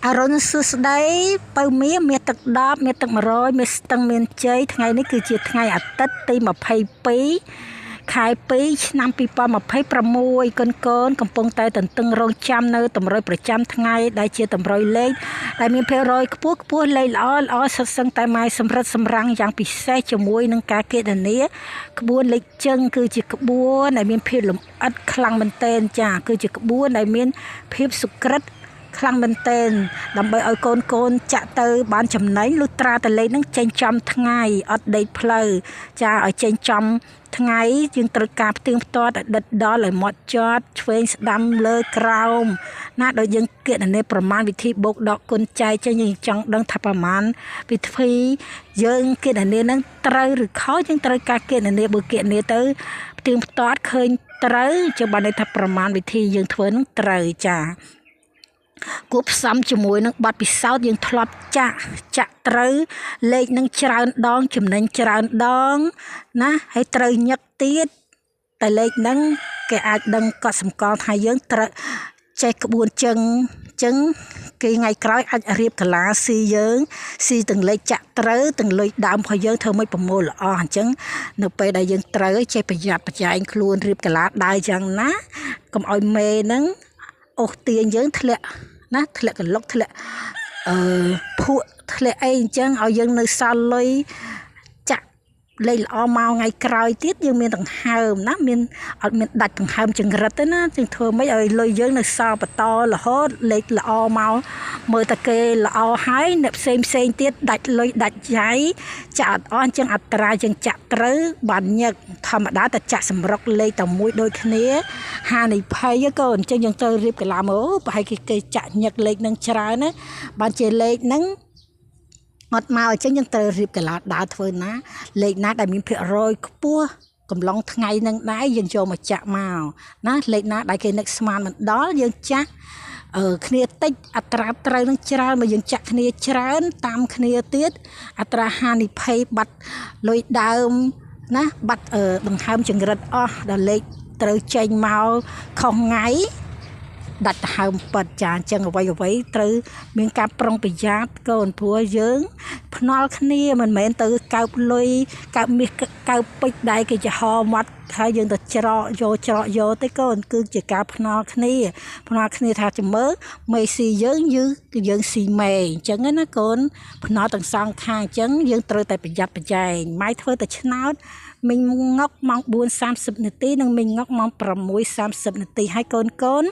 អរុណសួស្តីពៅមាសមាសទឹក10មាសទឹក100មាសស្ទឹងមានជ័យថ្ងៃនេះគឺជាថ្ងៃអាទិត្យទី22ខែ2ឆ្នាំ2026កូនកូនកំពុងតែទន្ទឹងរង់ចាំនៅតម្រុយប្រចាំថ្ងៃដែលជាតម្រុយលេខដែលមានភាគរយខ្ពស់ខ្ពស់លេខល្អល្អសុទ្ធសឹងតែម៉ែសម្រិតសម្រាំងយ៉ាងពិសេសជាមួយនឹងការគណនាក្បួនលេខជឹងគឺជាក្បួនដែលមានភាពលំអិតខ្លាំងមែនទែនចាគឺជាក្បួនដែលមានភាពសុក្រិត ខ្លាំងមែនទែនដើម្បីឲ្យកូនកូនចាក់ទៅបានចំណេញលុះត្រាតលេខនឹងចេញចំថ្ងៃអត់ដេកផ្លូវចាឲ្យចេញចំថ្ងៃយើងត្រូវការផ្ទៀងផ្ទាត់ឲ្យដិតដល់ឲ្យម៉ត់ចត់ឆ្វេងស្ដាំលើក្រោមណាដោយយើងគណនាប្រមាណវិធីបូកដកគុណចែកចេញយើងចង់ដឹងថាប្រមាណវិធីយើងគណនានឹងត្រូវឬខុសយើងត្រូវការគណនាបើគណនាទៅផ្ទៀងផ្ទាត់ឃើញត្រូវជាបានន័យថាប្រមាណវិធីយើងធ្វើនឹងត្រូវចា គួបផ្សំជាមួយនឹងបទពិសោធន៍យើងធ្លាប់ចាក់ចាក់ត្រូវលេខនឹងច្រើនដងចំណេញច្រើនដងណាហើយត្រូវញឹកទៀតតែលេខហ្នឹងគេអាចដឹងកត់សម្គាល់ថាយើងត្រូវចេះក្បួនជឹងចឹងគេថ្ងៃក្រោយអាចរៀបកាឡាស៊ីយើងស៊ីទាំងលេខចាក់ត្រូវទាំងលុយដើមរបស់យើងធ្វើមិនប្រមូលល្អអញ្ចឹងនៅពេលដែលយើងត្រូវចេះប្រយ័ត្នប្រយែងខ្លួនរៀបកាឡាដើរយ៉ាងណាកុំឲ្យមេហ្នឹងអូសទាញយើងធ្លាក់ណាធ្លាក់កន្លុកធ្លាក់អឺភក់ធ្លាក់អីអញ្ចឹងឲ្យយើងនៅសល់លុយចាក់លេខល្អមកថ្ងៃក្រោយទៀតយើងមានដង្ហើមណាមានអត់មានដាច់ដង្ហើមចង្រិតទេណាយើងធ្វើម៉េចឲ្យលុយយើងនៅសល់បន្តរហូតលេខល្អមកមើលតែគេល្អហើយអ្នកផ្សេងផ្សេងទៀតដាច់លុយដាច់យ៉ៃចាក់អត់អស់អញ្ចឹងអត្រាយើងចាក់ត្រូវបានញឹកធម្មតាតែចាក់សម្រុកលេខតែមួយដូចគ្នាហានិភ័យកូនអញ្ចឹងយើងត្រូវរៀបកាឡាមកអូប្រហែលគេចាក់ញឹកលេខនឹងច្រើនណាបានជាលេខហ្នឹងអត់មកអញ្ចឹងយើងត្រូវរៀបកាឡាដើរធ្វើណាលេខណាដែលមានភាគរយខ្ពស់កំឡុងថ្ងៃនឹងដែរយើងយកមកចាក់មកណាលេខណាដែលគេនឹកស្មានមិនដល់យើងចាក់អឺគ្នាតិចអត្រាត្រូវនឹងច្រើនមកយើងចាក់គ្នាច្រើនតាមគ្នាទៀតអត្រាហានិភ័យបាត់លុយដើមណាបាត់ដង្ហើមចង្រិតអស់ដល់លេខត្រូវចេញមកខុសថ្ងៃដាច់ដង្ហើមប៉ិតចាអញ្ចឹងអ្វីអ្វីត្រូវមានការប្រុងប្រយ័ត្នកូនព្រោះយើងភ្នាល់គ្នាមិនមែនទៅកើបលុយកើបមាសកើបពេជ្រដែរគេចំហមាត់ហើយយើងទៅច្រកយកច្រកយកទេកូនគឺជាការភ្នាល់គ្នាភ្នាល់គ្នាថាចាំមើលមេស៊ីយើងយឺគឺយើងស៊ីមេអញ្ចឹងណាកូនភ្នាល់ទាំងសងខាងអញ្ចឹងយើងត្រូវតែប្រយ័ត្នប្រយែងម៉ែធ្វើតែឆ្នោតមីងងុកម៉ោង4:30នាទីនិងមីងងុកម៉ោង6:30នាទីហើយកូនកូន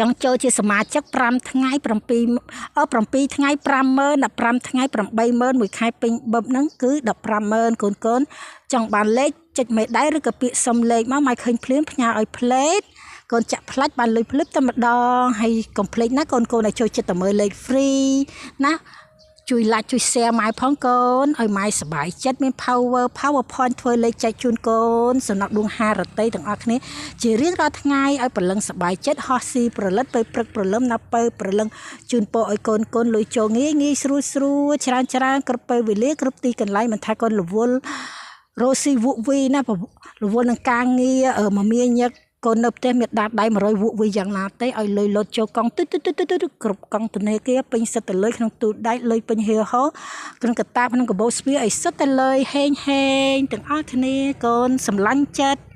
ចង់ចូលជាសមាជិក5ថ្ងៃ7អឺ7ថ្ងៃ50000 15ថ្ងៃ80000មួយខែពេញបឹបហ្នឹងគឺ150,000កូនកូនចង់បានលេខចុចមេដៃឬក៏ពាក្យសុំលេខមកមកឃើញភ្លាមផ្ញើឲ្យផ្លេតកូនចាក់ផ្លាច់បានលុយភ្លឹបតែម្ដងហើយកុំភ្លេចណាកូនកូនឲ្យចូលចិត្តតែមើលលេខ free ណាជួយ like ជួយ share ម៉ែផងកូនឲ្យម៉ែសប្បាយចិត្តមាន power power point ធ្វើលេខចែកជូនកូនសំណប់ដួងហារតីទាំងអស់គ្នាជារៀងរាល់ថ្ងៃឲ្យព្រលឹងសប្បាយចិត្តហោះស៊ីប្រលិតពេលព្រឹកព្រលឹមណាពេលព្រលឹងជូនពរឲ្យកូនកូនលុយចូលងាយងាយស្រួលស្រួលច្រើនច្រើនគ្រប់ពេលវេលាគ្រប់ទីកន្លែងមិនថាកូនរវល់រស់ស៊ីវក់វីណារវល់នឹងការងារមមាញឹកកូននៅផ្ទះមានដាតដៃ100វក់វីយ៉ាងណាទេឲ្យលុយលុតចូលកង់ទុទុទុទុទុគ្រប់កង់ធនាគារពេញសិតតែលុយក្នុងទូដៃលុយពេញហៀហោក្នុងកតាក្នុងកាបូបស្ពាឲ្យសិតតែលុយហេងហេងទាំងអស់គ្នាកូនសម្លាញ់ចិត្ត។